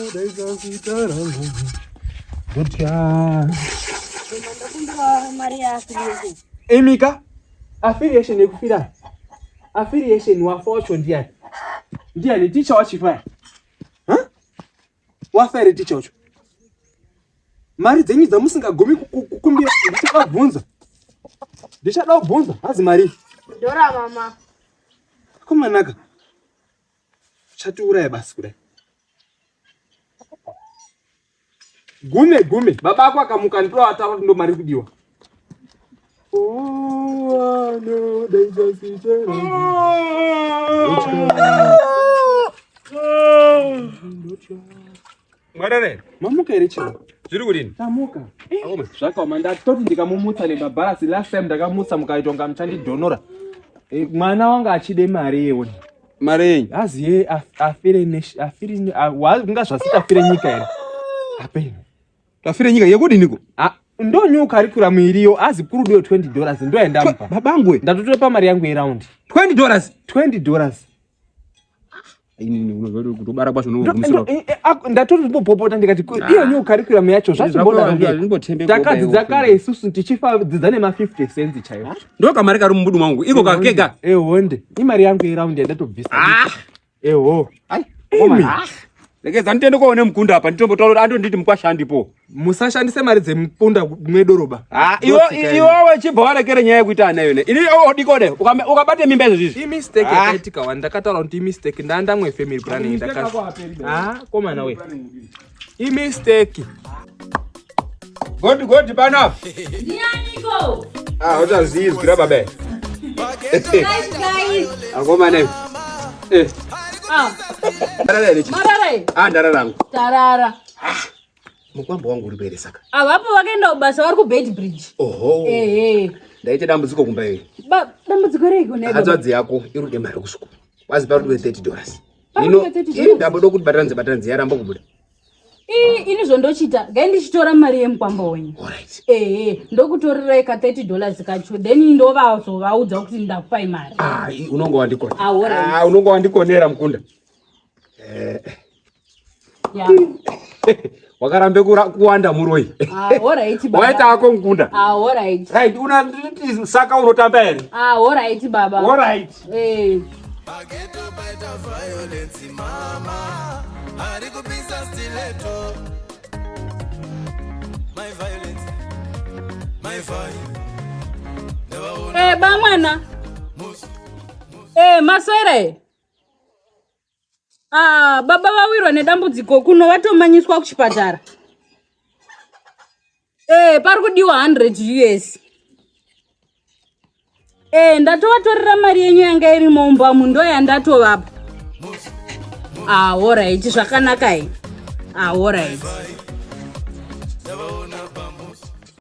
Anodaidza zita rangu. Ndotya. Ndakumbira mari yaAffiliation. Imika, affiliation yekufira. Affiliation wafa wacho ndiani? Ndiani ticha wachifa? Huh? Wafa here ticha wacho? Mari dzenyu dzamusingagumi kukumbira ndichada kubvunza. Ndichada kubvunza, hazi mari. Dora mama. Komanaka. Chatiuraya basi kudai. Gume gume baba ako akamuka ndiro ataura kuti ndo mari kudiwa. Oh, no, Mwarare. Mamuka here chiro? Zviri kudini? Tamuka. Eh, zvakaoma ndatoti ndikamumutsa nemabharasi last time ndakamutsa mukaitwa nga muchandidhonora. Eh, mwana wanga achide mari yewe. Mari yenyu? Azi ye afire nesh afire kunga zvasiti afire nyika here? Apeno. Afire nyika yekudiniko? Ah, ndo new curriculum iriyo azi kurudiwe 20 dollars ndo yandamupa. Babangu. Ndatotopa mari yangu yeround. 20 dollars. 20 dollars. kutobara kwacho unogumisira eh, eh, ndatombopopota ndikati ah. iyo new curriculum yacho zvachimbodatakadzidza kare isusu tichifadzidza nema 50 cents chaivo ah, ndo kamari kari mumubudu mangu iko kakega ehonde imari yangu yeraundi yandatobvisa ah. eho Regedza nditende koone mukunda apa nditombotaura andonditi mukwasha andipo. Musashandise mari dzemukunda mwedoroba. Ah, iwe iwewe chibva warekere nyaya yekuita ana yone. Ini odikode ukabate mimba izvo zvizvi. I mistake ah. yakaitika wani ndakataura kuti i mistake ndandamwe family planning ndaka. Ah, komana we. I mistake. Godi godi pano apa. Ndianiko? Ah, uchazizwira baba. Akomana. Eh. Ah. Ndarara here chief? Marara here? Ah, ndarara hangu. Tarara. Ah. Mukwambo wangu uri here saka? Avapo vakaenda kubasa vari kuBed Bridge. Oho. Ehe. Ndaita dambudziko kumba iyo. Ba, dambudziko reiko nhai baba? Hanzvadzi yako iri kuda mari kusukuru. Wazi pari kudiwa 30 dollars. Pari Ino kudiwa 30 iri dollars? ndamboda kuti batanidze batanidze yaramba kubuda. Ii, ini zvondochiita gai ndichitora mari yemukwambo wenyu. Alright. Ehe, ndokutorerai ka 30 dollars kacho then ndovazovaudza kuti ndakupai mari. Ah, unonga wandikona. Ah, alright. Ah, unonga wandikonera mukunda. Eh. Yeah. Wakarambe kuwanda muroyi. Ah, alright baba. Waita ako mukunda. Ah, alright. Right, una saka unotamba here? Ah, alright baba. Alright. Eh. Pageto paita violence mama ari kupisa stiletto My violence My fire Eh, ba mwana. Eh, maswere. Ah, baba vawirwa nedambudziko kuno vatomanyiswa kuchipatara. Eh, pari kudiwa 100 US. Eh, ndatovatorera mari yenyu yanga iri mumba umu ndo yandatovapa. Ah, alright, zvakanaka iyi. Ah, alright.